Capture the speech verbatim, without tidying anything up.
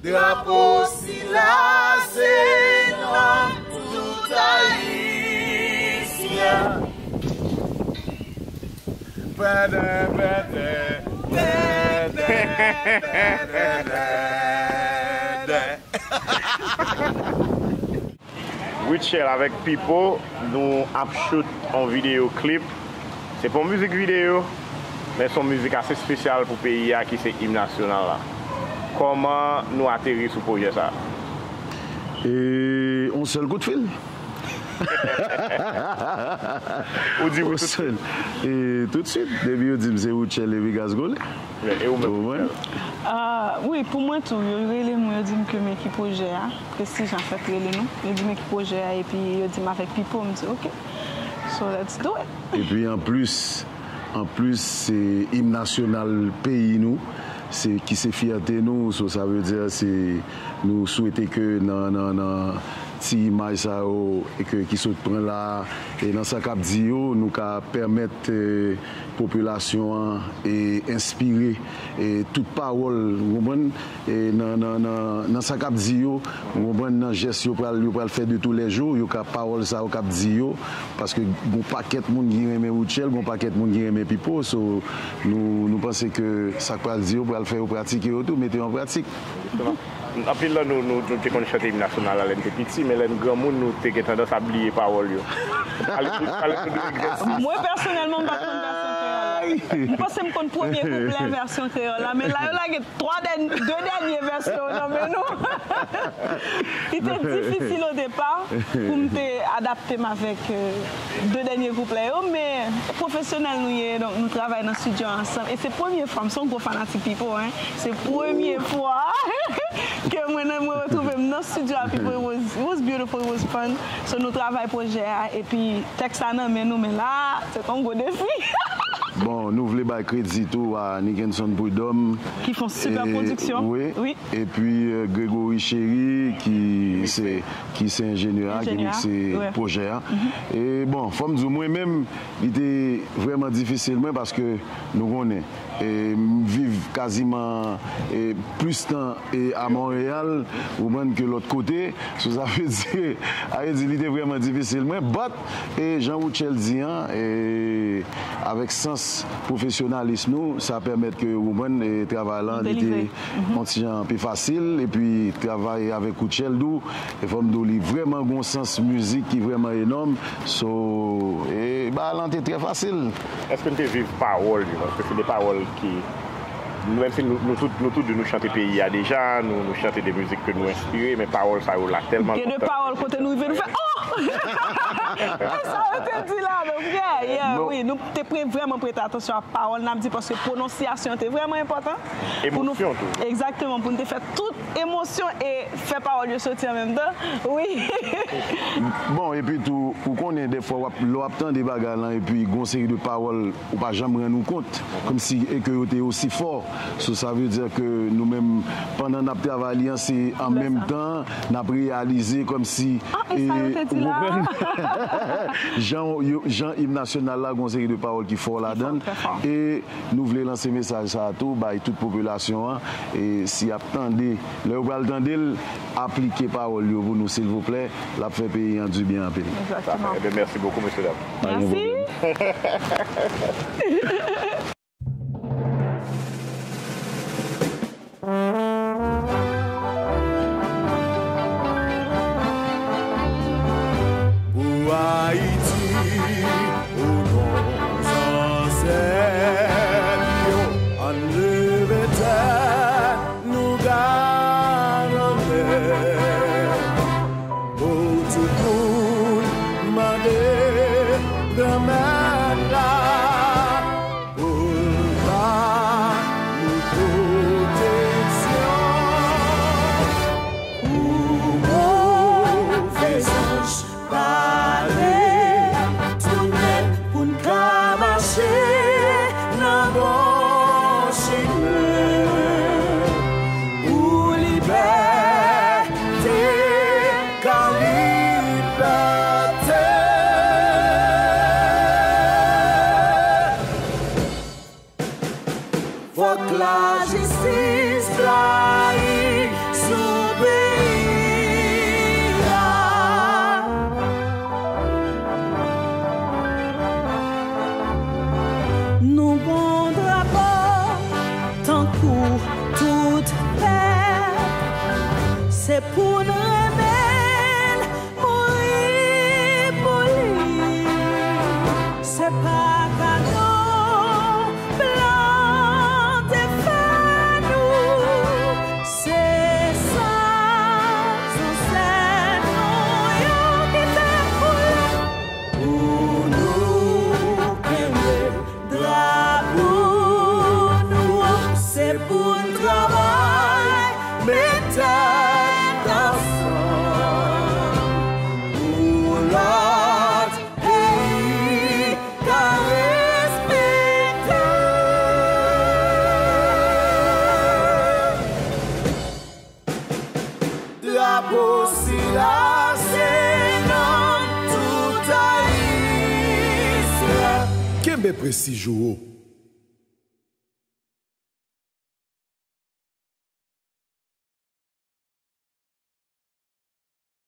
Drapo sila se non tout Ayisyen. Pèdè, pèdè, pèdè, pèdè, pèdè. Rutshelle avèk Pipo, nou ap shoot yon videyo klip. Se pa yon mizik videyo, men se yon mizik ase espesyal pou peyi a ki se im nasyonal la. Kòman nou ateri sou pwojè sa a? E, yon sèl kout fil. Ou di wi tout swit. E, tout swit, depi yo di m se Rutshelle Evigas Gole. E ou menm, Rutshelle? Ah, wi, pou mwen tou, yo rele m, yo di m ke men ki pwojè a. Prestige an fèt rele nou. Yo di men ki pwojè a, epi yo di m avèk Pipo, m di, "Ok. So, let's do it." Epi anplis, anplis, se im nasyonal peyi nou, se, ki se fyète nou. So, sa vle di, se, nou swete ke nan, nan, nan ti imaj sa yo, e ke, ki sot pran la, e nan sa k ap di yo, nou ka pèmèt, e, popilasyon an, e, enspire, e, tout pawòl, ou konprann? E nan, nan, nan, nan sa k ap di yo, ou konprann, nan jès yo pral, yo pral fè de tou lè jou, yo ka, pawòl sa yo k ap di yo, paske gon pakèt moun ki renmen Rutshelle, gon pakèt moun ki renmen Pipo, so, nou, nou panse ke sa k pral di yo pral fè yo pratike yo tou, mete yo an pratik. Jisteman. Anpil nan nou, nou, nou te konn chante im nasyonal la lè n te piti, men lè n granmoun, nou te gen tandans ap bliye pawòl yo. Pale nou, pale nou de egzèsis. Mwen, pèsonèlman, m pa t konn vèsyon kreyòl la. M panse m konn premye kouplè vèsyon kreyòl la, men la, yo lage twa dèn-, de dènye vèsyon yo nan men nou. Li te difisil o depa pou m te adapte m avèk, euh, de dènye kouplè yo, men pwofesyonèl nou ye, donk nou travay nan estidyo ansanm. E se premye fwa, m se yon gwo fanatik Pipo, hein. Se premye fwa ke mwen, mwen retwouve m nan estidyo a Pipo. It was, it was beautiful, it was fun. So, nou travay pwojè a, epi tèks la nan men nou, men la, se yon gwo defi. Bon, nou vle bay kredi tou a Nickenson Prud'homme. Ki fè yon super pwodiksyon. Wi. Epi, euh, Gregory Chéry, ki se, ki se enjenyè a, ki mikse pwojè a. E bon, fò m di w, mwen menm, li te vrèman difisil mwen, paske nou konnen, e, m viv kaziman, e, plis tan, e, a Monreyal, ou konprann, ke lòt kote. So, sa vle di, sa vle di, li te vrèman difisil mwen, but, e, jan Rutshelle di an, e, avèk sans pwofesyonalis nou, sa pèmèt ke, ou konprann, e, travay lan, li te yon ti jan pi fasil, epi travay avèk Rutshelle tou, e fò m di w, li vrèman gon sans mizik ki vrèman enòm. So, e bagay lan te trè fasil. Èske n te viv pawòl yo? Paske se de pawòl ki, nou, menm si nou, nou tout, nou tout di nou chante peyi a deja, nou, nou chante de mizik ke nou enspire, men pawòl sa yo la tèlman lontan. Gen de pawòl kote nou rive, nou fè, oh! E sa yo te di la, donk, yeah, yeah, wi, nou te pre-, vrèman prete atansyon a pawòl n ap di, paske pwononsyasyon te vrèman enpòtan. Pou nou, emosyon tou. Egzakteman, pou nou te fè tout emosyon e fè pawòl yo soti an menm tan. Wi. Bon, epi tou, ou konnen, dèfwa, w ap, lè w ap tande bagay lan, epi gon seri de pawòl, ou pa janm rann ou kont, kòmsi, e ke yo te osi fò. So, sa vle di ke nou menm, pandan n ap travay li an, se an menm tan, n ap reyalize kòmsi, ah, e sa yo te di la, ou konprann? Jan yo, jan im nasyonal la, gon seri de pawòl ki fò ladan l. Ki fò, trè fò. E nou vle lanse mesaj sa a tou, bay tout popilasyon an, e si y ap tande, lè yo pral tande l, aplike pawòl yo pou nou, silvouplè, l ap fè peyi an dibyen anpil. Egzakteman. Ebyen, mèsi bokou, mesye dam. Pa gen pwoblèm. Mèsi. Pou Ayiti, o non zansèt yo, ann leve tèt nou, gade anlè. O tout moun, mande Granmèt la pou l ba nou pwoteksyon. Pou move zanj pa ale tounen, pou n ka mache nan bon chimen. Pou libète, ka libète. Fòk lajistis blayi sou Kosila se nonm tout Ayisyen. Kenbe prestij ou wo.